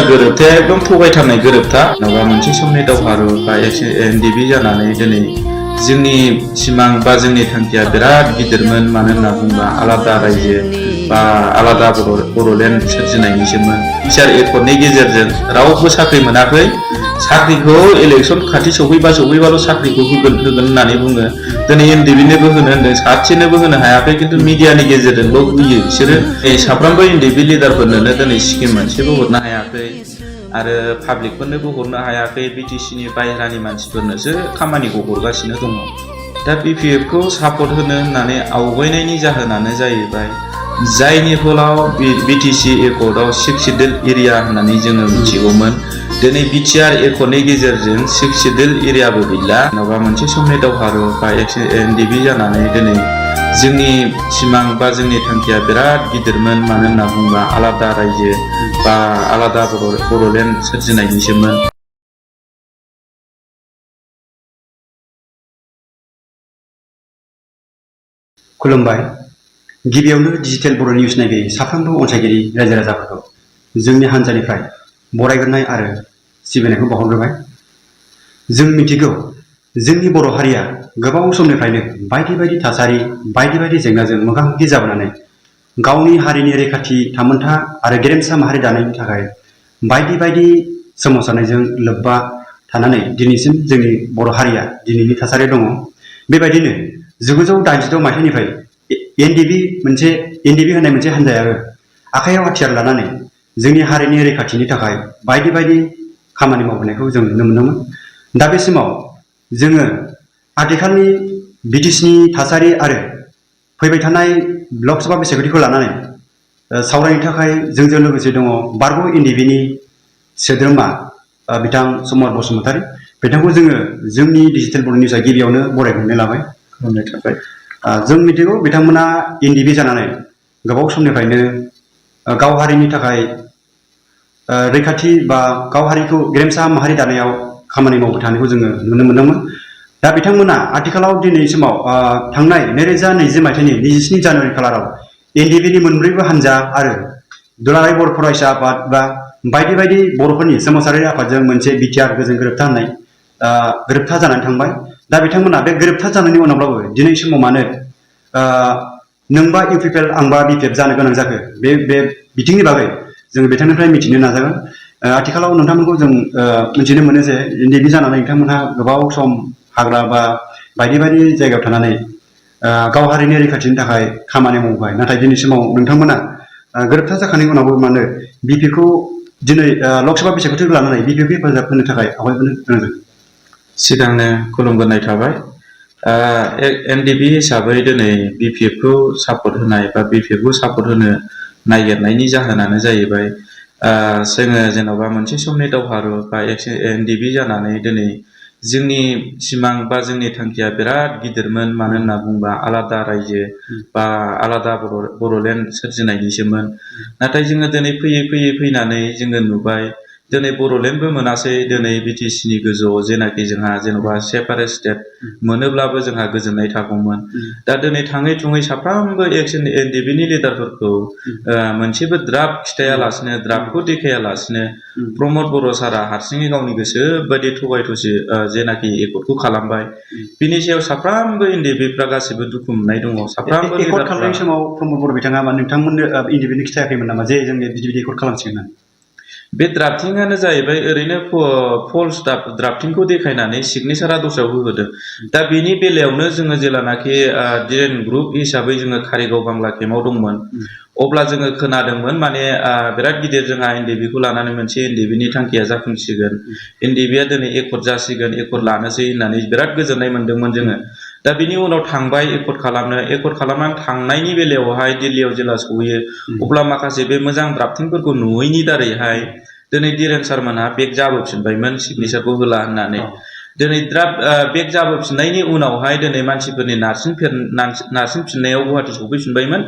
गोरोबथाया एकदम थगायथारनाय गोरोबथा नङाबा मोनसे समनि दावहारु बा एनडिबि जानानै दिनै जोंनि सिमां बा जोंनि थांखिया बिराद गिदिरमोन मानो होनना बुङोबा आलादा रायजो बा आलादा बर'लेण्ड सोरजिनायनिसोमोन बिसार एकर्डनि गेजेरजों रावबो साख्रि मोनाखै साख्रिखौ इलेक्सन खाथि सफैबाल' साख्रिखौ होगोन होननानै बुङो दिनै एनडिबिनोबो होनो होनदों सासेनोबो होनो हायाखै खिन्थु मिडियानि गेजेरजोंल' होयो बिसोरो साफ्रोमबो एनडिबि लिडारफोरनोनो दिनै स्किम मोनसेबो हरनो हायाखै आरो पाब्लिकफोरनोबो हरनो हायाखै बिटिसिनि बायहेरानि मानसिफोरनोसो खामानिखौ हरगासिनो दङ दा बिपिएफखौ सापर्ट होनो होननानै आवगायनायनि जाहोनानो जाहैबाय जायनि फलाव बिटिसि एकर्डआव 6 सिडिउल एरिया होननानै जोङो मिथिगौमोन दिनै बिटिआर एकर्डनि गेजेरजों 6 सिडिउल एरियाबो गैला नङाबा मोनसे समनि दावहारु बा एनडिबि जानानै दिनै जोंनि सिमां बा जोंनि थांखिया बिराद गिदिरमोन मानो होनना बुङोबा आलादा रायजो बा आलादा बर'लेण्ड सोरजिनायनिसोमोन। खुलुमबाय। गिबियावनो डिजिटेल बर' निउस नायगिरि साफ्रोमबो अनसायगिरि रायजो राजाफोरखौ जोंनि हान्जानिफ्राय बरायग्रोनाय आरो सिबिनायखौ बावहरग्रोबाय। जों मिथिगौ जोंनि बर' हारिया गोबाव समनिफ्रायनो बायदि थासारि बायदि जेंनाजों मोगा-मोगि जाबोनानै गावनि हारिनि रैखाथि थामोनथा आरो गेरेमसा माहारि दानायनि थाखाय बायदि सोमावसारनायजों लोब्बा थानानै दिनैसिम जोंनि बर' हारिया दिनैनि थासारियाव दङ। बेबायदिनो 1986 मायथाइनिफ्राय एनडिबि होननाय मोनसे हान्जायाबो आखायाव हाथियार लानानै जोंनि हारिनि रैखाथिनि थाखाय बायदि खामानि मावबोनायखौ जों नुनो मोनदोंमोन। दा बे समाव जोङो आथिखालनि बिटिसिनि थासारि आरो फैबाय थानाय लकसभा बिसायख'थिखौ लानानै सावरायनो थाखाय जोंजों लोगोसे दङ बारग' एनडिबिनि सोद्रोमा बिथां समर बसुमतारी बिथांखौ जोङो जोंनि डिजिटेल बर' निउसआ गिबियावनो बरायग्रोनाय लाबाय। जों मिथिगौ बिथांमोना एनडिबि जानानै गोबाव समनिफ्रायनो गाव हारिनि थाखाय रैखाथि बा गाव हारिखौ गेरेमसा माहारि दानायाव खामानि मावबाय थानायखौ जोङो नुनो मोनदोंमोन। दा बिथांमोना आथिखालाव दिनै समाव थांनाय 2020 मायथाइनि 27 जानुवारि खालाराव एनडिबिनि मोनब्रैबो हान्जा आरो दुलाराय बर' फरायसा आफाद बा बायदि बर'फोरनि सोमावसारारि आफादजों मोनसे बिटिआर गोजोन गोरोबथा होननाय गोरोबथा जानानै थांबाय। दा बिथांमोना बे गोरोबथा जानायनि उनावब्लाबो दिनै समाव मानो नोंबा इउपिपिएल आंबा बिपिएफ जानो गोनां जाखो बे बिथिंनि बागै जों बिथांनिफ्राय मिथिनो नाजागोन। आथिखालाव नोंथांमोनखौ जों मिथिनो मोनो जे एनडिबि जानानै नोंथांमोनहा गोबाव सम हाग्रा बा बायदि जायगायाव थानानै गाव हारिनि रैखाथिनि थाखाय खामानि मावबाय नाथाय दिनै समाव नोंथांमोना गोरोबथा जाखांनायनि उनावबो मानो बिपिएफखौ दिनै लकसभा बिसायख'थिखौ लानानै बिपिएफखौ हेफाजाब होनो थाखाय आवगायबोनो गोनां जादों। सिगांनो खुलुमग्रोनाय थाबाय। एनडिबि हिसाबै दिनै बिपिएफखौ सापर्ट होनाय बा बिपिएफखौ सापर्ट होनो नागिरनायनि जाहोनानो जाहैबाय जोङो जेन'बा मोनसे समनि दावहारु बा एनडिबि जानानै दिनै जोंनि सिमां बा जोंनि थांखिया बिराद गिदिरमोन मानो होनना बुङोबा आलादा रायजो बा आलादा बर'लेण्ड सोरजिनायनिसोमोन नाथाय जोङो दिनै फैनानै जोङो नुबाय दिनै बर'लेण्डबो मोनासै दिनै बिटिसिनि गोजौआव जेनाखि जोंहा जेन'बा सेपारेट स्टेट मोनोब्लाबो जोंहा गोजोननाय थागौमोन। दा दिनै थाङै साफ्रोमबो एनडिबिनि लिडारफोरखौ मोनसेबो द्राफ्ट खिथायालासिनो द्राफ्टखौ देखायालासिनो प्रमद बर' सारा हारसिङै गावनि गोसो बायदि थगाय थसि जेनाखि एकर्डखौ खालामबाय बिनि सायाव साफ्रोमबो एनडिबिफ्रा गासिबो दुखु मोननाय दङ। साफ्रोमबो एकर्ड खालामनाय समाव प्रमद बर' बिथाङा नोंथांमोननो एनडिबिनो खिथायाखैमोन नामा जे जों बिदि एकर्ड खालामसिगोन होननानै? बे ड्राफ्टिंआनो जाहैबाय ओरैनो फल्स ड्राफ्टिंखौ देखायनानै सिगनेसारा दस्रायाव होहोदों। दा बेनि बेलायावनो जोङो जेलानाखि डिरेन ग्रुप हिसाबै जोङो कारिगाव बांला केम्पआव दंमोन अब्ला जोङो खोनादोंमोन माने बिराद गिदिर जोंहा एनडिबिखौ लानानै मोनसे एनडिबिनि थांखिया जाफुंसिगोन एनडिबिया दिनै एकर्ड जासिगोन एकर्ड लानोसै होननानै बिराद गोजोननाय मोन्दोंमोन जोङो। दा बिनि उनाव थांबाय एकर्ड खालामनानै थांनायनि बेलायावहाय दिल्लीयाव जेला सहैयो अब्ला माखासे बे मोजां ड्राफ्टिंफोरखौ नुयैनि दारैहाय दिनै डिरेन सारमोनहा बेक जाबोफिनबायमोन सिगनेसारखौ होला होननानै। दिनै बेक जाबोफिननायनि उनावहाय दिनै मानसिफोरनि नारसिनफिननायाव गुवाहाटि सफैफिनबायमोन।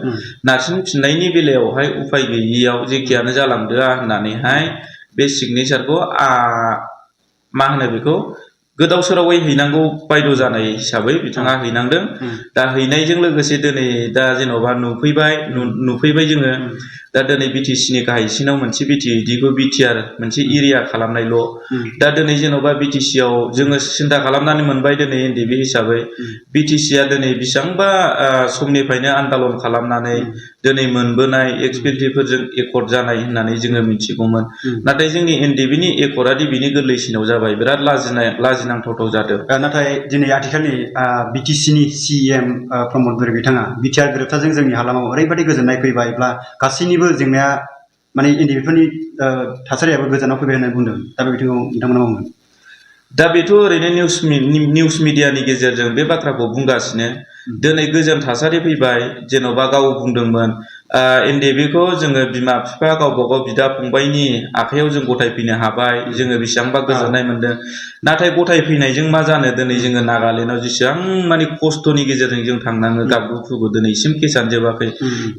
नारसिनफिननायनि बेलायावहाय उफाय गैयियाव जेखियानो जालांदो होननानैहाय बे सिगनेसारखौ मा होनो बेखौ गोदाव सोरावै हैनांगौ बायद' जानाय हिसाबै बिथाङा हैनांदों। दा हैनायजों लोगोसे दिनै दा जेन'बा नुफैबाय जोङो दा दिनै बिटिसिनि गाहायसिनाव मोनसे बिदिखौ बिटिआर मोनसे एरिया खालामनायल' दा दिनै जेन'बा बिटिसियाव जोङो सिन्था खालामनानै मोनबाय दिनै एनडिबि हिसाबै बिटिसिया दिनै बेसेबांबा समनिफ्रायनो आन्दालन खालामनानै दिनै मोनबोनाय एक्सपेक्टिफोरजों एकर्ड जानाय होननानै जोङो मिथिगौमोन नाथाय जोंनि एनडिबिनि एकर्डआदि बिनि गोरलैसिनाव जाबाय बिराद लाजिनांथाव जादों नाथाय दिनै आथिखालनि बिटिसिनि सिएम प्रमद बर बिथाङा बिटिआर गोरोबथाजों जोंनि हालामाव ओरैबायदि गोजोननाय फैबायब्ला गासैनिबो जेंनाया माने एनडिबिफोरनि थासारियाबो गोजानाव फैबाय होननानै बुंदों दा बे बिथिङाव नोंथांमोना बुंगोन दा बेथ' ओरैनो निउस मिडियानि गेजेरजों बे बाथ्राखौ बुंगासिनो दिनै गोजोन थासारि फैबाय जेन'बा गाव बुंदोंमोन एनडिबिखौ जोङो बिमा बिफा गावबा गाव बिदा फंबायनि आखायाव जों गथायफैनो हाबाय जोङो बेसेबांबा गोजोननाय मोनदों नाथाय गथायफैनायजों मा जानो दिनै जोङो नागालेण्डआव जेसेबां माने खस्थ'नि गेजेरजों जों थांनाङो गाबगु खुगु दिनैसिम केसानो जोबाखै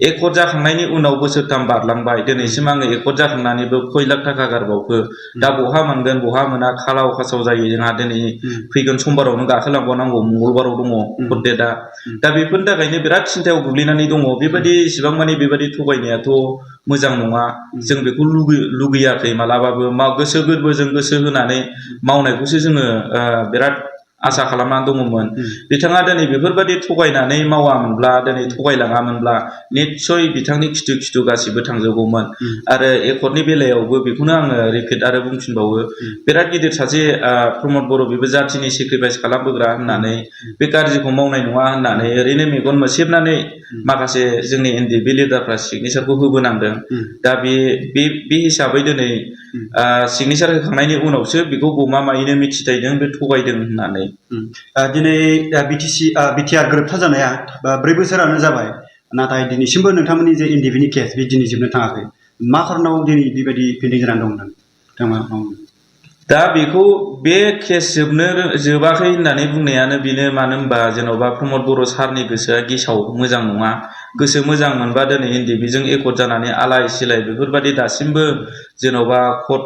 एकर्ड जाखांनायनि उनाव बोसोरथाम बारलांबाय दिनैसिम आङो एकर्ड जाखांनानैबो खय लाख थाखा गारबावखो दा बहा मोनगोन बहा मोना खालाव खासाव जायो जोंहा दिनै फैगोन समबारावनो गाखोलांबावनांगौ मंगलबाराव दङ कर्ट डेटआ दा बेफोरनि थाखायनो बिराद सिन्थायाव गोग्लैनानै दङ बेबायदि इसिबां माने बेबायदि थगायनायाथ' मोजां नङा जों बेखौ लुगैयाखै मालाबाबो गोसो गोरबोजों गोसो होनानै मावनायखौसो जोङो बिराद आसा खालामनानै दङमोन बिथाङा दिनै बेफोरबायदि थगायनानै मावामोनब्ला दिनै थगायलाङामोनब्ला निस्सय बिथांनि खिथु गासिबो थांजोबगौमोन आरो एकर्डनि बेलायावबो बेखौनो आङो रिपिट आरो बुंफिनबावो बिराद गिदिर सासे प्रमद बर' बेबो जाथिनि सेक्रिफाइस खालामबोग्रा होननानै बे गाज्रिखौ मावनाय नङा होननानै ओरैनो मेगन मोसेबनानै माखासे जोंनि एनडिबि लिडारफ्रा सिगनेसारखौ होबोनांदों दा बे हिसाबै दिनै सिगनेसार होखांनायनि उनावसो बेखौ गमामायैनो मिथिथायदों बे थगायदों होननानै दिनै बिटिआर गोरोबथा जानाया 4 बोसोरानो जाबाय नाथाय दिनैसिमबो नोंथांमोननि जे एनडिबिनि केस बे दिनै जोबनो थाङाखै मा खारनाव दिनै बेबायदि पेन्डिं जानानै दं नोंथांमोना दा बेखौ बे केस जोबाखै होननानै बुंनायानो बेनो मानो होनबा जेन'बा प्रमद बर' सारनि गोसोआ गेसाव मोजां नङा गोसो मोजां मोनबा दिनै एनडिबिजों एकर्ड जानानै आलाय सिलाय बेफोरबायदि दासिमबो जेन'बा कर्ट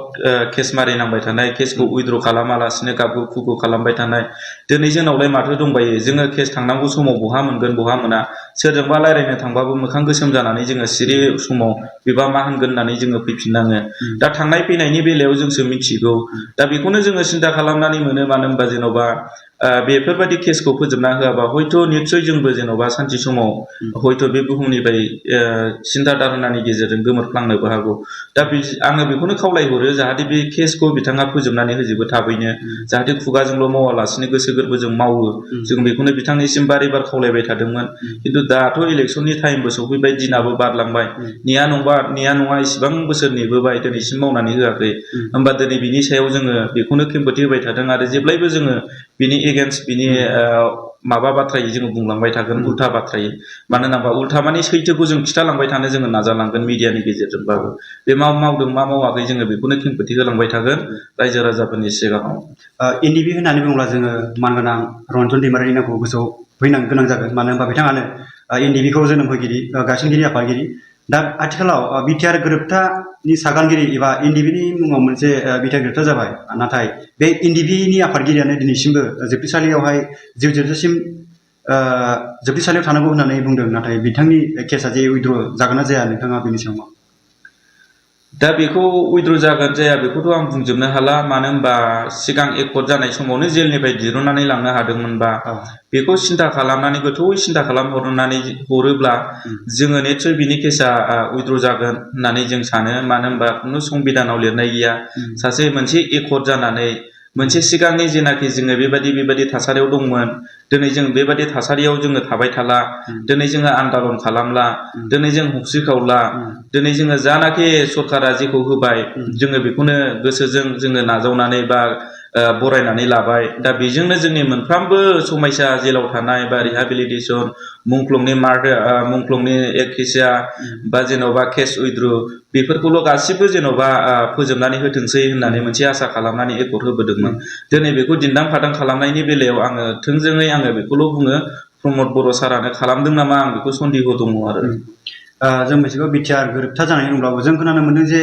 केस मारिनांबाय थानाय केसखौ उइद्र' खालामालासिनो गाबगु खुगु खालामबाय थानाय दिनै जोंनावलाय माथो दंबायो जोङो केस थांनांगौ समाव बहा मोनगोन बहा मोना सोरजोंबा रायज्लायनो थांबाबो मोखां गोसोम जानानै जोङो सिरि समाव बेबा मा होनगोन होननानै जोङो फैफिननाङो दा थांनाय फैनायनि बेलायाव जोंसो मिथिगौ दा बेखौनो जोङो सिन्था खालामनानै मोनो मानो होनबा जेन'बा बेफोरबायदि केसखौ फोजोबना होआबा हयथ' निस्सय जोंबो जेन'बा सानसे समाव हयथ' बे बुहुमनिफ्राय सिन्था दारनानि गेजेरजों गोमोरफ्लांनोबो हागौ दा आङो बेखौनो खावलायहरो जाहाथे बे केसखौ बिथाङा फोजोबनानै होजोबो थाबैनो जाहाथे खुगाजोंल' मावालासिनो गोसो गोरबोजों मावो जों बेखौनो बिथांनिसिम बारै बार खावलायबाय थादोंमोन खिन्थु दाथ' इलेक्सननि टाइमबो सफैबाय दिनाबो बारलांबाय नेया नङा इसिबां बोसोर नेबोबाय दिनैसिम मावनानै होआखै होमबा दिनै बिनि सायाव जोङो बेखौनो खेंफोरथि होबाय थादों आरो जेब्लायबो जोङो बिनि एगेन्स्ट बिनि माबा बाथ्रायै जोङो बुंलांबाय थागोन उल्था बाथ्रायै मानो होनोबा उल्था माने सैथोखौ जों खिथालांबाय थानो जोङो नाजालांगोन मिडियानि गेजेरजोंबाबो बे मा मावदों मा मावाखै जोङो बेखौनो खेंफोरथि होलांबाय थागोन रायजो राजाफोरनि सिगाङाव एनडिबि होननानै बुङोब्ला जोङो मानगोनां रन्जन दैमारिनि नामखौ गोसोआव फैनो गोनां जागोन मानो होनबा बिथाङानो एनडिबिखौ जोनोम होगिरि गायसनगिरि आफादगिरि दा आथिखालाव बिटिआर गोरोबथानि सागानगिरि एबा एनडिबिनि मुङाव मोनसे बिटिआर गोरोबथा जाबाय नाथाय बे एनडिबिनि आफादगिरियानो दिनैसिमबो जोबथेसालियावहाय जिउ जोबजासिम जोबथेसालियाव थानांगौ होननानै बुंदों नाथाय बिथांनि केसा जे उइद्र' जागोन ना जाया नोंथाङा बेनि सायाव मा दा बेखौ उइद्र' जागोन जाया बेखौथ' आं बुंजोबनो हाला मानो होनबा सिगां एकर्ड जानाय समावनो जेलनिफ्राय दिरुननानै लांनो हादोंमोनबा बेखौ सिन्था खालामनानै गोथौयै सिन्था खालामहरनानै हरोब्ला जोङो निस्सय बिनि केसा उइद्र' जागोन होननानै जों सानो मानो होनबा खुनु संबिधानाव लिरनाय गैया सासे मोनसे एकर्ड जानानै मोनसे सिगांनि जेनाखि जोङो बेबायदि थासारियाव दंमोन दिनै जों बेबायदि थासारियाव जोङो थाबाय थाला दिनै जोङो आन्दालन खालामला दिनै जों हस्रिखावला दिनै जोङो जानाखि सरकारा जेखौ होबाय जोङो बेखौनो गोसोजों जोङो नाजावनानै बा बरायनानै लाबाय दा बेजोंनो जोंनि मोनफ्रोमबो समयसा जेलाव थानाय बा रिहाबिलिटेसन मुंख्लंनि एखिसिया बा जेन'बा केस उइद्र' बेफोरखौल' गासिबो जेन'बा फोजोबनानै होथोंसै होननानै मोनसे आसा खालामनानै एकर्ड होबोदोंमोन दिनै बेखौ दिन्दां फादां खालामनायनि बेलायाव आङो थोंजोङै आङो बेखौल' बुङो प्रमद बर' सारानो खालामदों नामा आं बेखौ सन्देह दङ आरो जों मिथिगौ बिटिआर गोरोबथा जानायनि उनावबो जों खोनानो मोनदों जे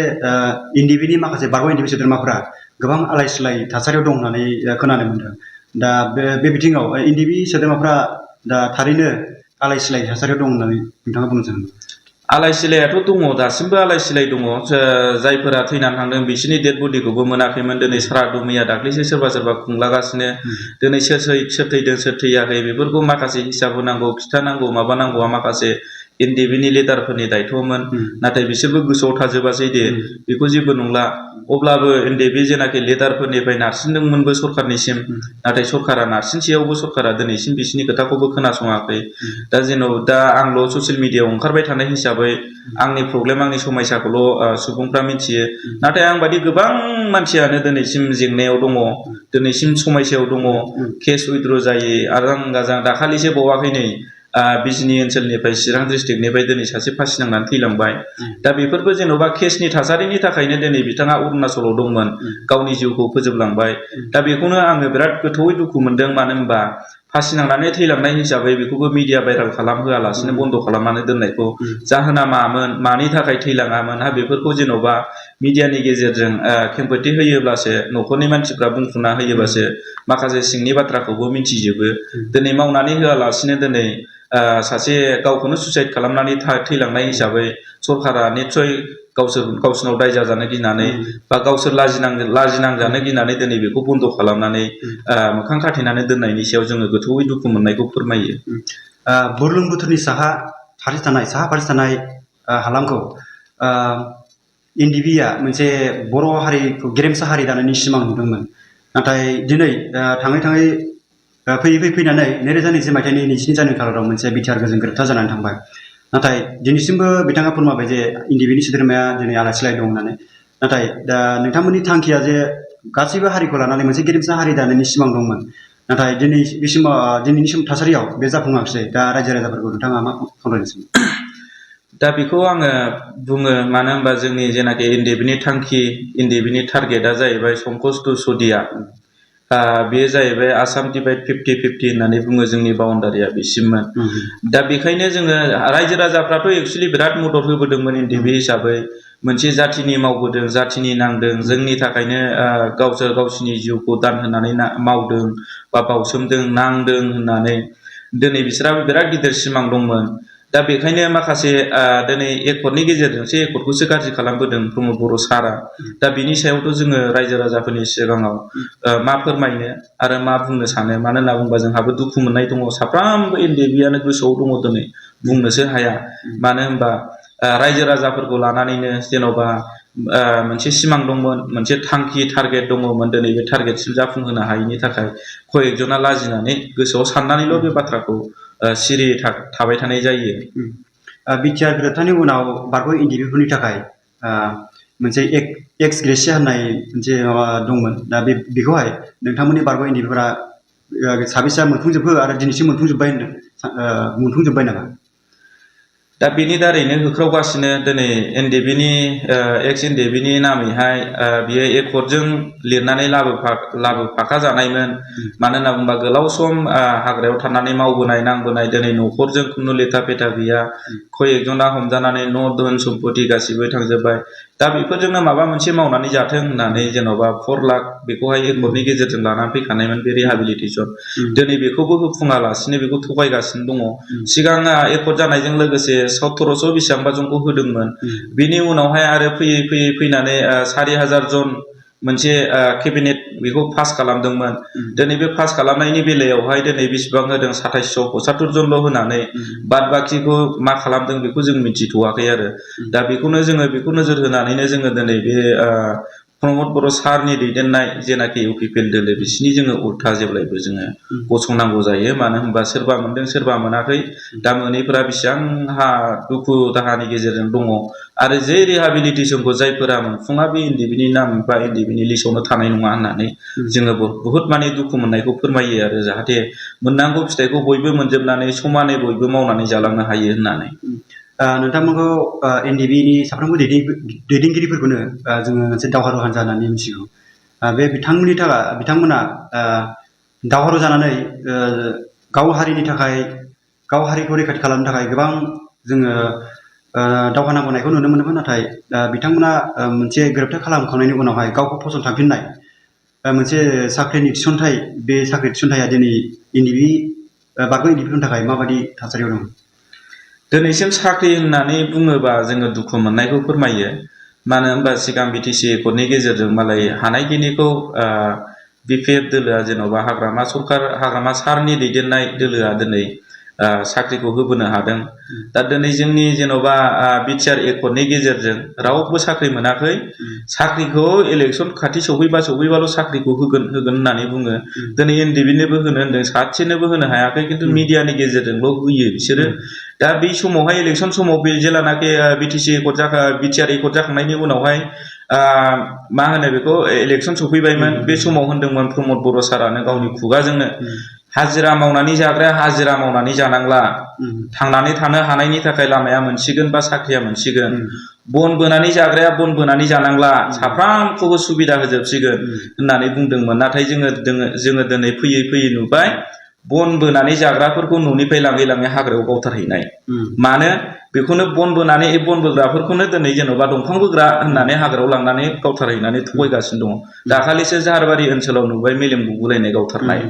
एनडिबिनि माखासे बारग' एनडिबि सोद्रोमाफोरा गोबां आलाय सिलाय थासारियाव दं होननानै खोनानो मोनदों दा बे बिथिङाव एनडिबि सोद्रोमाफ्रा दा थारैनो आलाय सिलाय थासारियाव दं होननानै नोंथाङा बुंनो सानो आलाय सिलायाथ' दङ, दासिमबो आलाय सिलाय दङ। जायफोरा थैनानै थांदों बिसोरनि डेड बडिखौबो मोनाखैमोन। दिनै सारादु मैया दाख्लैसो सोरबा खुंलागासिनो। दिनै सोर थैदों सोर थैयाखै बेफोरखौ माखासे हिसाब होनांगौ, खिथानांगौ, माबानांगौआ माखासे एनडिबिनि लिडारफोरनि दायथ'मोन। नाथाय बिसोरबो गोसोआव थाजोबासै दे, बेखौ जेबो नंला। अब्लाबो एनडिबि जेनाखि लिडारफोरनिफ्राय नारसिनदोंमोनबो सरखारनिसिम, नाथाय सरखारा नारसिनसेयावबो सरखारा दिनैसिम बिसोरनि खोथाखौबो खोनासङाखै। दा आंल' ससियेल मिडियायाव ओंखारबाय थानाय हिसाबै आंनि प्रब्लेम, आंनि समस्याखौल' सुबुंफ्रा मिथियो। नाथाय आं बादि गोबां मानसियानो दिनैसिम जेंनायाव दङ, दिनैसिम समस्यायाव दङ, केस उइथड्र जायो। आजां गाजां दाखालिसो बावाखै नै बिजनि ओनसोलनिफ्राय चिरां डिस्ट्रिक्टनिफ्राय दिनै सासे फासि नांनानै थैलांबाय। दा बेफोरबो जेन'बा केसनि थासारिनि थाखायनो दिनै बिथाङा अरुणाचलाव दंमोन, गावनि जिउखौ फोजोबलांबाय। दा बेखौनो आङो बिराद गोथौयै दुखु मोनदों। मानो होनबा फासि नांनानै थैलांनाय हिसाबै बेखौबो मिडिया भाइरेल खालामहोआलासिनो बन्द' खालामनानै दोननायखौ, जाहोना मामोन, मानि थाखाय थैलाङामोन, बेफोरखौ जेन'बा मिडियानि गेजेरजों खेंफोरथि होयोब्लासो, न'खरनि मानसिफ्रा बुंफुंना होयोब्लासो माखासे सिंनि बाथ्राखौबो मिथिजोबो। दिनै मावनानै होआलासिनो दिनै सासे गावखौनो सुइसाइड खालामनानै थैलांनाय हिसाबै सरकारा निस्सय गावसोरनाव दाय जाजानो गिनानै बा गावसोर लाजिनांजानो गिनानै दिनै बेखौ बन्द' खालामनानै मोखां खाथेनानै दोननायनि सायाव जोङो गोथौयै दुखु मोननायखौ फोरमायो। बुरलुंबुथुरनि साहा फारसे थानाय हालामखौ एनडिबिआ मोनसे बर' हारिखौ गेरेमसा हारि दानायनि सिमां नुदोंमोन। नाथाय दिनै थाङै फैनानै 2020 मायथाइनि 22 जानुवारि खालाराव मोनसे बिटिआर गोजों गोरोबथा जानानै थांबाय। नाथाय दिनैसिमबो बिथाङा फोरमायबाय जे एनडिबिनि सोद्रोमाया दिनै आलाय सिलाय दं होननानै। नाथाय दा नोंथांमोननि थांखिया जे गासैबो हारिखौ लानानै मोनसे गेरेमसा हारि दानायनि सिमां दंमोन, नाथाय दिनैनि थासारियाव बे जाफुङाखिसै। दा रायजो राजाफोरखौ नोंथाङा मा खावलायनो सानो? दा बेखौ आङो बुङो, मानो होनबा जोंनि जेनाखि एनडिबिनि थांखि, एनडिबिनि टारगेटआ जाहैबाय संकस टु सदिया। बेयो जाहैबाय आसाम डिभाइड 50-50 होननानै बुङो, जोंनि बाउण्डारिया बिसिममोन। दा बेखायनो जोङो रायजो राजाफ्राथ' एक्सुवेलि बिराद मदद होबोदोंमोन एनडिबि हिसाबै। मोनसे जाथिनि मावबोदों, जाथिनि नांदों, जोंनि थाखायनो गावसिनि जिउखौ दान होनानै मावदों बा बावसोमदों, नांदों होननानै दिनै बिसोरहाबो बिराद गिदिर सिमां दंमोन। दा बेखायनो माखासे दिनै एकर्डनि गेजेरजोंसो एकर्डखौसो गाज्रि खालामबोदों प्रमद बर' सारआ। दा बिनि सायावथ' जोङो रायजो राजाफोरनि सिगाङाव मा फोरमायनो आरो मा बुंनो सानो। मानो होनना बुङोबा जोंहाबो दुखु मोननाय दङ, साफ्रोमबो एनडिबिआनो गोसोआव दङ दिनै, बुंनोसो हाया। मानो होनबा रायजो राजाफोरखौ लानानैनो जेन'बा मोनसे सिमां दंमोन, मोनसे थांखि टारगेट दङमोन। दिनै बे टारगेटसिम जाफुंहोनो हायैनि थाखाय कयेकजना लाजिनानै गोसोआव साननानैल' बे बाथ्राखौ सिरियै थाबाय थानाय जायो। बिटिआर गोरोबथानि उनाव बारग' एनडिबिफोरनि थाखाय मोनसे एक्स ग्रेसिया होननाय मोनसे माबा दंमोन। दा बेखौहाय नोंथांमोननि बारग' एनडिबिफोरा साबेसेया मोनफुंजोबखो आरो दिनैसिम मोनफुंजोब्बाय नामा? दा बेनि दारैनो होख्रावगासिनो दिनै एनडिबिनि एक्स एनडिबिनि नामैहाय बियो एकर्डजों लिरनानै लाबोफाखा जानायमोन। मानो होनना बुङोबा गोलाव सम हाग्रायाव थानानै मावबोनाय नांबोनाय, दिनै न'खरजों खुनु लेथा फेथा गैया, कयेकजना हमजानानै न' धोन सम्पति गासिबो थांजोब्बाय। दा बेफोरजोंनो माबा मोनसे मावनानै जाथों होननानै जेन'बा 4 लाख बेखौहाय एकर्डनि गेजेरजों लानानै फैखानायमोन, बे रिहाबिलिटेसन। दिनै बेखौबो होफुङालासिनो बेखौ थगायगासिनो दङ। सिगां एकर्ड जानायजों लोगोसे 1700 बेसेबांबा जनखौ होदोंमोन। बिनि उनावहाय आरो फैनानै 4000 जन मोनसे केबिनेट बेखौ पास खालामदोंमोन। दिनै बे पास खालामनायनि बेलायावहाय दिनै बेसेबां होदों, 2775 जनल' होनानै बाद बाखिखौ मा खालामदों बेखौ जों मिथिथ'वाखै आरो। दा बेखौ नोजोर होनानैनो जोङो दिनै बे प्रमद बर' सारनि दैदेननाय जेनाखि इउपिपिएल दोलो, बिसिनि जोङो उल्था जेब्लायबो जोङो गसंनांगौ जायो। मानो होनबा सोरबा मोनदों सोरबा मोनाखै, दा मोनैफोरा बेसेबां दुखु दाहानि गेजेरजों दङ। आरो जे रिहाबिलिटेसनखौ जायफोरा मोनफुङा, बे एनडिबिनि नाम बा एनडिबिनि लिस्टआवनो थानाय नङा होननानै जोङो बुहुत दुखु मोननायखौ फोरमायो आरो, जाहाथे मोननांगौ फिथाइखौ बयबो मोनजोबनानै समानै बयबो मावनानै जालांनो हायो होननानै। नोंथांमोनखौ एनडिबिनि साफ्रोमबो दैदेनगिरिफोरखौनो जोङो मोनसे दावहारु हान्जा होननानै मिथिगौ। बे बिथांमोना दावहारु जानानै गाव हारिखौ रैखाथि खालामनो थाखाय गोबां जोङो दावहा नांबोनायखौ नुनो मोनोमोन। नाथाय बिथांमोना मोनसे गोरोबथा खालामखांनायनि उनावहाय गावखौ फसंथानफिननाय मोनसे साख्रिनि थिसनथाइ, बे साख्रि थिसनथाइया दिनै बारग' एनडिबिफोरनि थाखाय माबायदि थासारियाव दं? दिनैसिम साख्रि होननानै बुङोबा जोङो दुखु मोननायखौ फोरमायो। मानो होनबा सिगां बिटिसि एकर्डनि गेजेरजों मालाय हानायखिनिखौ बिपिएफ दोलोआ जेन'बा हाग्रामा सारनि दैदेननाय दोलोआ दिनै साख्रिखौ होबोनो हादों। दा दिनै जोंनि जेन'बा बिटिआर एकर्डनि गेजेरजों रावबो साख्रि मोनाखै। साख्रिखौ इलेक्सन खाथि सौफैबाल' साख्रिखौ होगोन होननानै बुङो। दिनै एनडिबिनोबो होनो होनदों, सासेनोबो होनो हायाखै, खिन्थु मिडियानि गेजेरजोंल' होयो बिसोरो। दा बे समावहाय इलेक्सन समाव बे जेलानाखि बिटिआर एकर्ड जाखांनायनि उनावहाय मा होनो बेखौ इलेक्सन सफैबायमोन। बे समाव होनदोंमोन प्रमद बर' सारानो गावनि खुगाजोंनो, हाजिरा मावनानै जाग्राया हाजिरा मावनानै जानांला, थांनानै थानो हानायनि थाखाय लामाया मोनसिगोन बा साख्रिया मोनसिगोन। बन बोनानै जाग्राया बन बोनानै जानांला, साफ्रामखौबो सुबिदा होजोबसिगोन होननानै बुंदोंमोन। नाथाय जोङो दिनै फैयै नुबाय बन बोनानै जाग्राफोरखौ न'निफ्राय लाङै हाग्रायाव गावथारहैनाय। मानो बेखौनो बन बोग्राफोरखौनो दिनै जेन'बा दंफां बोग्रा होननानै हाग्रायाव लांनानै गावथारहैनानै थगायगासिनो दङ। दाखालिसो जाहारबारि ओनसोलाव नुबाय मेलेम गुगुलायनाय गावथारनाय।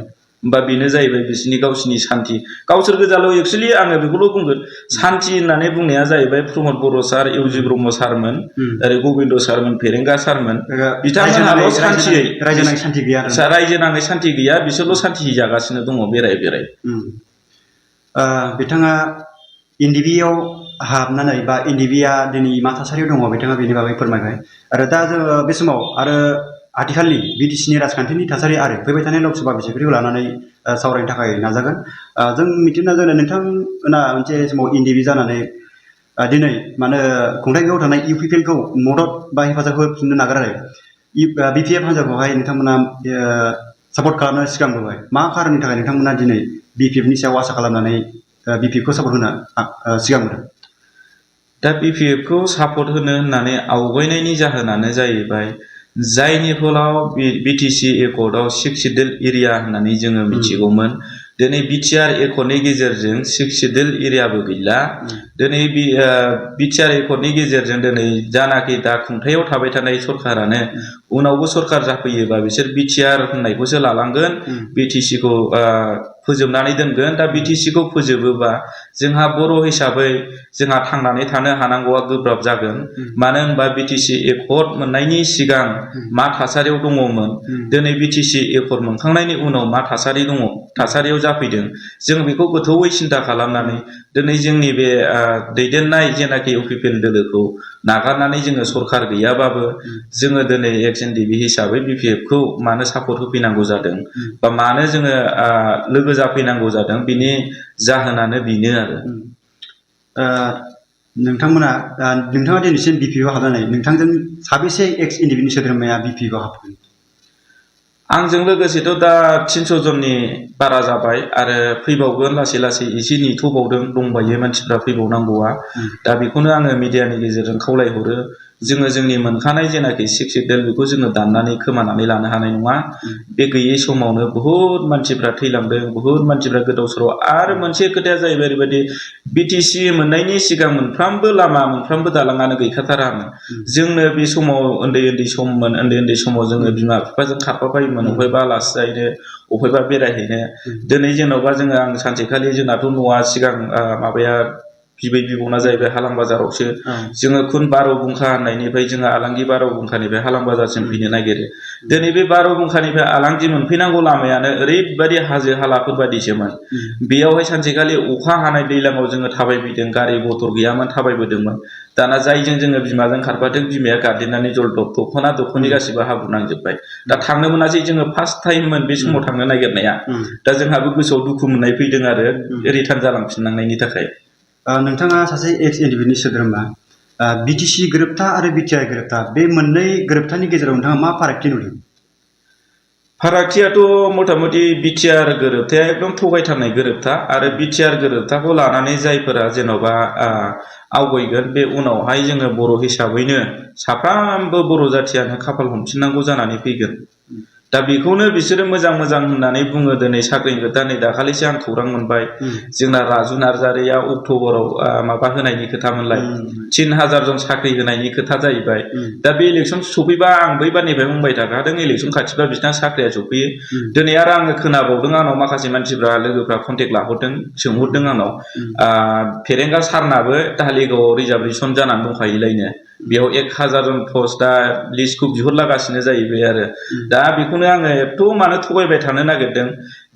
होमबा बेनो जाहैबाय बिसिनि गावसिनि सान्थि। गावसोर गोजाल' एक्सुवेलि आङो बेखौल' बुंगोन, सान्थि होननानै बुंनाया जाहैबाय प्रमद बर' सार, इउजि ब्रह्म सारमोन, ओरै गबिन्द सारमोन, फेरेंगा सारमन, बिथांमोनहाल' सान्थियै रायजो नाङै सान्थि गैया। रायजो नाङै सान्थि गैया, बिसोरल' सान्थि जागासिनो दङ बेराय। बिथाङा एनडिबिआव हाबनानै बा एनडिबिआ दिनै मा थासारियाव दङ बिथाङा बेनि बागै फोरमायबाय। आरो दा जोङो बे समाव आरो आथिखालनि बिटिसिनि राजखान्थिनि थासारि आरो फैबाय थानाय लकसभा बिसायख'थिखौ लानानै सावरायनो थाखाय नाजागोन। जों मिथिनो नाजागोन नोंथांमोना मोनसे समाव एनडिबि जानानै दिनै मानो खुंथायआव थानाय इउपिपिएलखौ मदद बा हेफाजाब होफिननो नागारै बिपिएफ हान्जाखौहाय नोंथांमोना सापर्ट खालामनो सिगांबोबाय। मा खारननि थाखाय नोंथांमोना दिनै बिपिएफनि सायाव आसा खालामनानै बिपिएफखौ सापर्ट होनो सिगांबोदों? दा बिपिएफखौ सापर्ट होनो होननानै आवगायनायनि जाहोनानो जाहैबाय, जायनि फलाव बिटिसि एकर्डआव 6 सिडिउल एरिया होननानै जोङो मिथिगौमोन। दिनै बिटिआर एकर्डनि गेजेरजों 6 सिडिउल एरियाबो गैला। दिनै बिटिआर एकर्डनि गेजेरजों दिनै जानाखि दा खुंथायाव थाबाय थानाय सरखारानो उनावबो सरखार जाफैयोबा बिसोर बिटिआर होननायखौसो लालांगोन, बिटिसिखौ फोजोबनानै दोनगोन। दा बिटिसिखौ फोजोबोबा जोंहा बर' हिसाबै जोंहा थांनानै थानो हानांगौआ गोब्राब जागोन। मानो होनबा बिटिसि एकर्ड मोननायनि सिगां मा थासारियाव दङमोन, दिनै बिटिसि एकर्ड मोनखांनायनि उनाव मा थासारियाव जाफैदों, जों बेखौ गोथौयै सिन्था खालामनानै दिनै जोंनि बे दैदेननाय जेनाखि इउपिपिएल दोलोखौ नागारनानै जोङो सरखार गैयाबाबो जोङो दिनै एक्स एनडिबि हिसाबै बिपिएफखौ मानो सापर्ट होफैनांगौ जादों बा मानो जोङो लोगो जाफैनांगौ जादों, बिनि जाहोनानो बेनो आरो। नोंथाङा दिनैसिम बिपिएफआव हाबनानै नोंथांजों साबेसे एक्स एनडिबिनि सोद्रोमाया बिपिएफआव हाबगोन? आंजों लोगोसेथ' दा 300 जननि बारा जाबाय आरो फैबावगोन लासै एसे नेथ'बावदों, दंबायो मानसिफ्रा फैबावनांगौआ। दा बेखौनो आङो मिडियानि गेजेरजों खावलायहरो, जोङो जोंनि मोनखानाय जेनाखि 6 सिडिउल बेखौ जोङो दाननानै खोमानानै लानो हानाय नङा। बे गैयै समावनो बहुद मानसिफ्रा थैलांदों, बहुद मानसिफ्रा गोदाव सोराव। आरो मोनसे खोथाया जाहैबाय ओरैबायदि, बिटिसि मोननायनि सिगां मोनफ्रामबो लामा मोनफ्रामबो दालाङानो गैखाथारामोन। जोंनो बे समाव उन्दै सममोन, उन्दै समाव जोङो बिमा बिफाजों खारफाबायोमोन, अबेबा आलासि जाहैनो, अबेबा बेरायहैनो। दिनै जेन'बा आं सानसेखालि जोंनाथ' न'आ सिगां माबाया बिबै बिबौना जाहैबाय हालां बाजारावसो। जोङो खुन 12 बुंखा होननायनिफ्राय जोङो आलांगि 12 बुंखानिफ्राय हालां बाजारसिम फैनो नागिरो। दिनै बे 12 बुंखानिफ्राय आलांगि मोनफैनांगौ लामायानो ओरैबायदि हाजो हालाफोर बायदिसोमोन। बेयावहाय सानसेखालि अखा हानाय दैज्लाङाव जोङो थाबायबोदों, गारि मटर गैयामोन, थाबायबोदोंमोन। दाना जायजों जोङो बिमाजों खारफादों, बिमाया गादलिननानै जलदब दख'ना गासिबो हाब्रु नांजोबबाय। दा थांनो मोनासै, जोङो फार्स्ट टाइममोन बे समाव थांनो नागिरनाया। दा जोंहाबो गोसोआव दुखु मोननाय फैदों आरो रिटार्न जालांफिननांनायनि थाखाय। नोंथाङा सासे एक्स एनडिबिनि सोद्रोमा, बिटिसि गोरोबथा आरो बिटिआर गोरोबथा, बे मोननै गोरोबथानि गेजेराव नोंथाङा मा फारागथि नुदों? फारागथियाथ' मथा मथि बिटिआर गोरोबथाया एकदम थगायथारनाय गोरोबथा, आरो बिटिआर गोरोबथाखौ लानानै जायफोरा जेन'बा आवगायगोन, बे उनावहाय जोङो बर' हिसाबैनो साफ्रामबो बर' जाथियानो खाफाल हमफिननांगौ जानानै फैगोन। दा बेखौनो बिसोरो मोजां मोजां होननानै बुङो दिनै साख्रिनि खोथा नै दाखालिसो आं खौरां मोनबाय जोंना राजु नार्जारिया अक्ट'बराव माबा होनायनि खोथामोनलाय 3000 जन साख्रि होनायनि खोथा जाहैबाय दा बे इलेक्सन सफैबा आं बैबारनिफ्राय बुंबाय थाखादों इलेक्सन खाथिबा बिसिना साख्रिया सफैयो दिनै आरो आङो खोनाबावदों आंनाव माखासे मानसिफ्रा लोगोफ्रा कन्टेक्ट लाहरदों सोंहरदों आंनाव फेरेंगा सारनाबो धालिगावआव रिजार्भेसन जानानै दंखायोलायनो बेयाव 1000 जन पस्ट दा लिस्टखौ बिहरलागासिनो जाहैबाय आरो दा बेखौनो आङो एथ' मानो थगायबाय थानो नागिरदों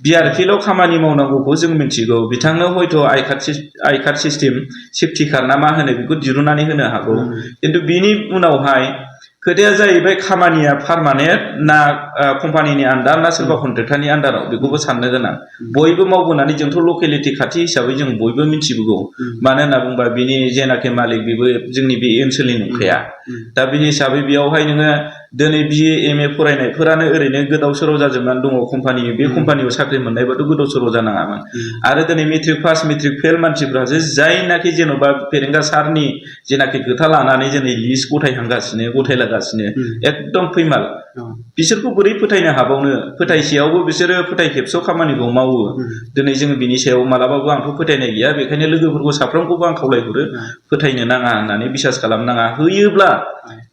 बिआरपिएलआव खामानि मावनांगौखौ जों मिथिगौ बिथांनो हयथ' I card system safety card ना मा होनो बेखौ दिरुननानै होनो हागौ खिन्थु बिनि उनावहाय खोथाया जाहैबाय खामानिया पारमानेन्ट ना कम्पानिनि आन्डार ना सोरबा कन्ट्रेक्टारनि आन्डाराव बेखौबो साननो गोनां बयबो मावबोनानै जोंथ' लकेलिटि खाथि हिसाबै जों बयबो मिथिबोगौ मानो होनना बुंबा बिनि जेनाखि मालिक बेबो जोंनि बे ओनसोलनि नंखाया दा बिनि हिसाबै बेयावहाय नोङो दिनै बिए एमए फरायनायफोरानो ओरैनो गोदाव सोराव जाजोबनानै दङ बे कम्पानियाव साख्रि मोननायबाथ' गोदाव सोराव जानाङामोन आरो दिनै मेट्रिक पास मेट्रिक फेल मानसिफ्रासो जायनाखि जेन'बा फेरेंगा सारनि जेनाखि खोथा लानानै दिनै लिस्ट गथायलागासिनो एकदम फैमाल बिसोरखौ बोरै फोथायनो हाबावनो फोथायसेयावबो बिसोरो फोथायखेबस' खामानिखौ मावो दिनै जोङो बिनि सायाव मालाबाबो आंथ' फोथायनाय गैया बेखायनो लोगोफोरखौ साफ्रोमखौबो आं खावलायहरो फोथायनो नाङा होननानै बिसास खालामनाङा होयोब्ला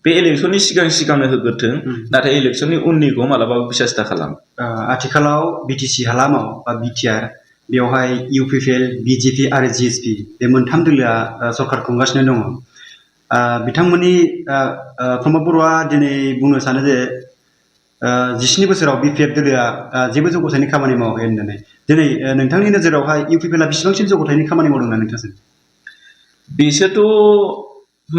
बे इलेक्सननि सिगांनो होग्रोथों नाथाय इलेक्सननि उननिखौ मालाबाबो बिसास दा खालाम आथिखालाव बिटिसि हालामाव बा बिटिआर बेवहाय इउपिपिएल बिजेपि आरो जिएसपि बे मोनथाम दोलोआ सरखार खुंगासिनो दङ बिथांमोननि प्रमद बर'आ दिनै बुंनो सानो जे 17 बोसोराव बिपिएफ दोलोआ जेबो जौगाथायनि खामानि मावाखै होननानै दिनै नोंथांनि नोजोरावहाय इउपिपिएलआ बेसेबांसिम जौगाथायनि खामानि मावदों होनना नोंथां सानो बिसोरथ'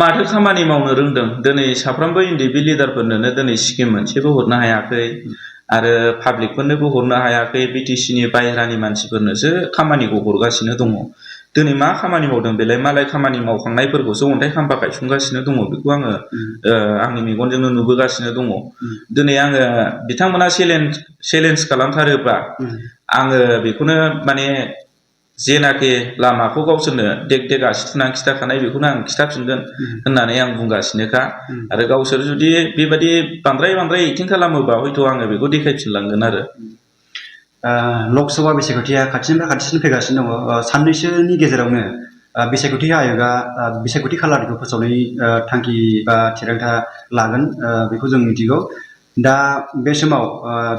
माथो खामानि मावनो रोंदों दिनै साफ्रोमबो इन्डिपि लिडारफोरनोनो दिनै स्किम मोनसेबो हरनो हायाखै आरो पाब्लिकफोरनोबो हरनो हायाखै बिटिसिनि बाहेरानि मानसिफोरनोसो खामानिखौ हरगासिनो दङ दिनै मा खामानि मावदों बेलाय मालाय खामानि मावखांनायफोरखौसो अन्थाइ खाम्फा गायसनगासिनो दङ बेखौ आङो आंनि मेगनजोंनो नुबोगासिनो दङ दिनै आङो बिथांमोना चेलेन्ज खालामथारोब्ला आङो बेखौनो माने जेनाखि लामाखौ गावसोरनो देग आसि थुनानै खिथाखानाय बेखौनो आं खिथाफिनगोन होननानै आं बुंगासिनोखा आरो गावसोर जुदि बेबायदि बांद्राय एक्टिं खालामोबा हयथ' आङो बेखौ देखायफिनलांगोन आरो लकसभा बिसायख'थिया खाथिनिफ्राय खाथिसिन फैगासिनो दङ साननैसोनि गेजेरावनो बिसायख'थि आय'गा बिसायख'थि खालारखौ फोसावनायनि थांखि बा थिरांथा लागोन बेखौ जों मिथिगौ दा बे समाव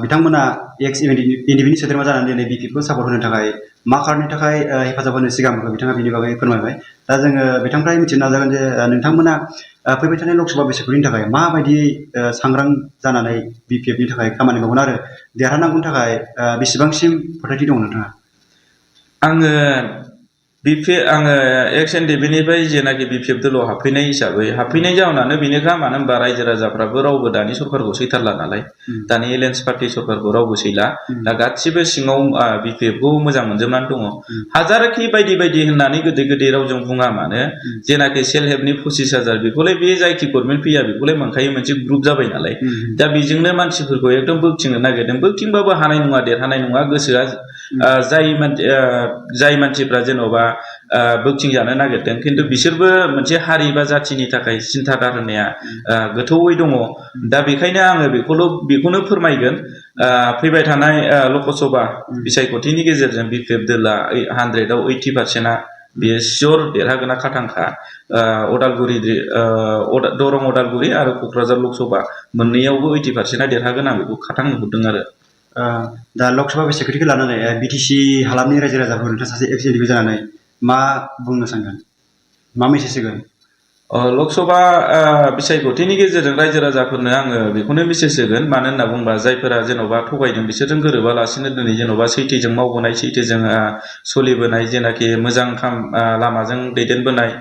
बिथांमोना एक्स इन्डिपेन्डेन्ट सोद्रोमा जानानै दिनै बिपिएफखौ सापर्ट होनो थाखाय मा खारननि थाखाय हेफाजाब होनो सिगांखौ बिथाङा बिनि बागै फोरमायबाय दा जोङो बिथांनिफ्राय मिथिनो नाजागोन जे नोंथांमोना फैबाय थानाय लकसभा बिसायख'थिनि थाखाय माबायदि सांग्रां जानानै बिपिएफनि थाखाय खामानि मावगोन आरो देरहानांगौनि थाखाय बेसेबांसिम फोथायथि दं नोंथाङा आङो एक्स एनडिपिनिफ्राय जेनाखि बिपिएफ दोलोआव हाबफैनाय जाहोनानो बेनोखा मानो होनबा रायजो राजाफ्राबो रावबो दानि सरकारखौ सैथारला नालाय दानि एलायन्स पार्टि सरकारखौ रावबो सैला दा गासिबो सिङाव बिपिएफखौ मोजां मोनजोबनानै दङ हाजारखि बायदि होननानै गोदै रावजों बुङा मानो जेनाखि सेल्फ हेल्पनि 25,000 बेखौलाय बे जायखि गभर्नमेन्ट फैया बेखौलाय मोनखायो मोनसे ग्रुप जाबाय नालाय दा बेजोंनो मानसिफोरखौ एकदम बोगथिंनो नागिरदों बोगथिंबाबो हानाय नङा देरहानाय नङा गोसोआ जाय मानसिफ्रा जेन'बा बोगथिं जानो नागिरदों खिन्थु बिसोरबो मोनसे हारि बा जाथिनि थाखाय सिन्थादार होननाया गोथौयै दङ दा बेखायनो आङो बेखौनो फोरमायगोन फैबाय थानाय लकसभा बिसायख'थिनि गेजेरजों बिपिएफ दोला 100आव 80%आ बेयो सियर देरहागोना खाथांखा दरं उदालगुरि आरो क'क्राझार लकसभा मोननैयावबो 80%आ देरहागोन आं बेखौ खाथां नुहुरदों आरो दा लकसभा बिसायख'थिखौ लानानै बिटिसि हालामनि रायजो राजाफोर नोंथाङा सासे एक्स एनडिपि जानानै मा बुंनो सानगोन मा मेसेज होगोन लकसभा बिसायख'थिनि गेजेरजों रायजो राजाफोरनो आङो बेखौनो मेसेज होगोन मानो होनना बुंबा जायफोरा जेन'बा थगायदों बिसोरजों गोरोबालासिनो दिनै जेन'बा सैथोजों मावबोनाय सैथोजों सोलिबोनाय जेनाखि मोजां लामाजों दैदेनबोनाय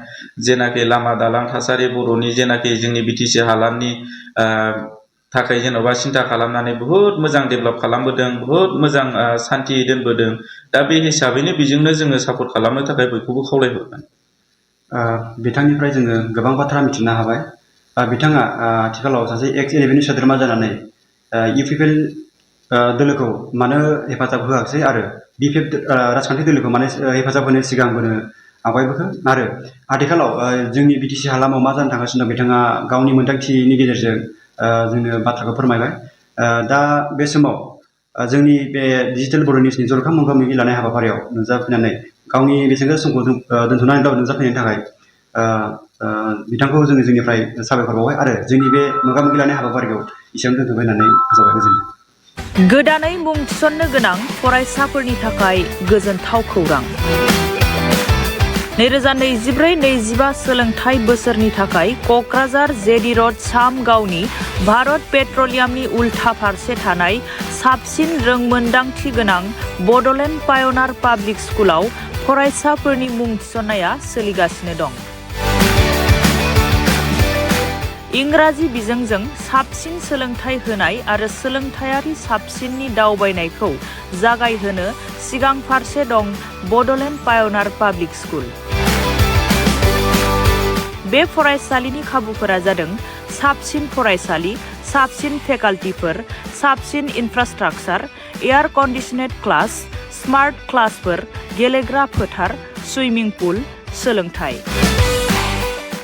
जेनाखि लामा दालां थासारि बर'नि जेनाखि जोंनि बिटिसि हालामनि थाखाय जेन'बा सिन्था खालामनानै बुहुत मोजां डेभेलप खालामबोदों बुहुत मोजां सान्थियै दोनबोदों दा बे हिसाबैनो बेजोंनो जोङो सापर्ट खालामनो थाखाय बयखौबो खावलायहरगोन बिथांनिफ्राय जोङो गोबां बाथ्रा मिथिनो हाबाय बिथाङा आथिखालाव सासे एक्स एनडिपिनि सोद्रोमा जानानै इउपिपिएल दोलोखौ मानो हेफाजाब होआखै आरो बिपिएफ राजखान्थि दोलोखौ मानो हेफाजाब होनो सिगांबोनो आवगायबोखो आरो आथिखालाव जोंनि बिटिसि हालामाव मा जानो थांगासिनो दं बिथाङा गावनि मोन्दांथिनि गेजेरजों जोंनो बाथ्राखौ फोरमायबाय दा बे समाव जोंनि बे डिजिटेल बर' निउसनि जर'खा मोगा मोगि लानाय हाबाफारियाव नुजाफैनानै गावनि बेसेन गोसा समखौ दोनथ'नानैब्लाबो नुजाफैनायनि थाखाय बिथांखौ जोंनिफ्राय साबायखर बावबाय आरो जोंनि बे मोगा मोगि लानाय हाबाफारिखौ एसेयावनो दोनथ'बाय होननानै फोसावबाय। गोजोनथों। गोदानै मुं थिसननो गोनां फरायसाफोरनि थाखाय गोजोनथाव खौरां। 2024-25 सोलोंथाइ बोसोरनि थाखाय क'क्राझार जेडि र'ड सामगावनि भारत पेट्रलियामनि उल्था फारसे थानाय साबसिन रोंमोन्दांथि गोनां बड'लेण्ड पाय'नार पाब्लिक स्कुलाव फरायसाफोरनि मुं थिसननाया सोलिगासिनो दं। इंराजि बिजोंजों साबसिन सोलोंथाइ होनाय आरो सोलोंथायारि साबसिननि दावबायनायखौ जागायहोनो सिगां फारसे दं बड'लेण्ड पाय'नार पाब्लिक स्कुल। बे फरायसालिनि खाबुफोरा जादों साबसिन फरायसालि, साबसिन फेकाल्टिफोर, साबसिन इनफ्रास्ट्राक्चार, एयार कन्डिसनेड क्लास, स्मार्ट क्लासफोर, गेलेग्रा फोथार, सुइमिं पुल, सोलोंथाइ।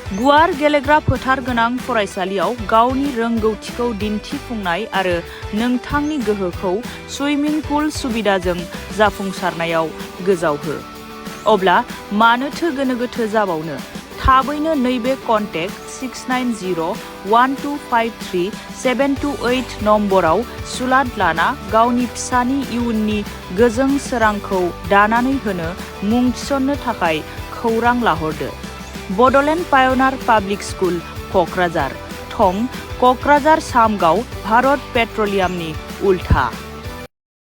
गुवार गेलेग्रा फोथार गोनां फरायसालियाव गावनि रोंगौथिखौ दिन्थिफुंनाय आरो नोंथांनि गोहोखौ सुइमिं पुल सुबिदाजों जाफुंसारनायाव गोजावहो। अब्ला मानोथो गोनो गोथो जाबावनो? थाबैनो नैबे कन्टेक्ट 6901253728 नम्बराव सुलाद लाना गावनि फिसानि इयुननि गोजों सोरांखौ दानानै होनो मुं थिसननो थाखाय खौरां लाहरदो। बड'लेण्ड पाय'नार पाब्लिक स्कुल, क'क्राझार। थं क'क्राझार सामगाव भारत पेट्रलियामनि उल्था।